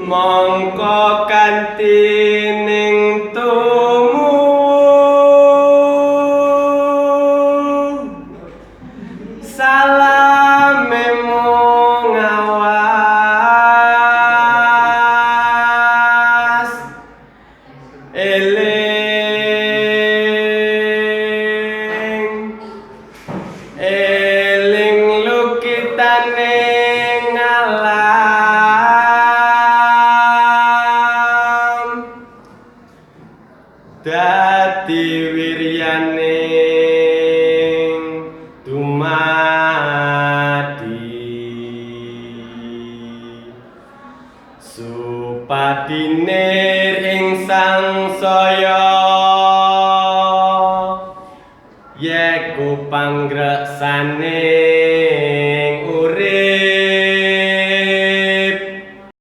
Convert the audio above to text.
Mongko kanthi ning tumu salame mung awas eling eling lukitane ngalam dadi wiryaning dumadi supadinir ing sangsaya yeku panggreksaning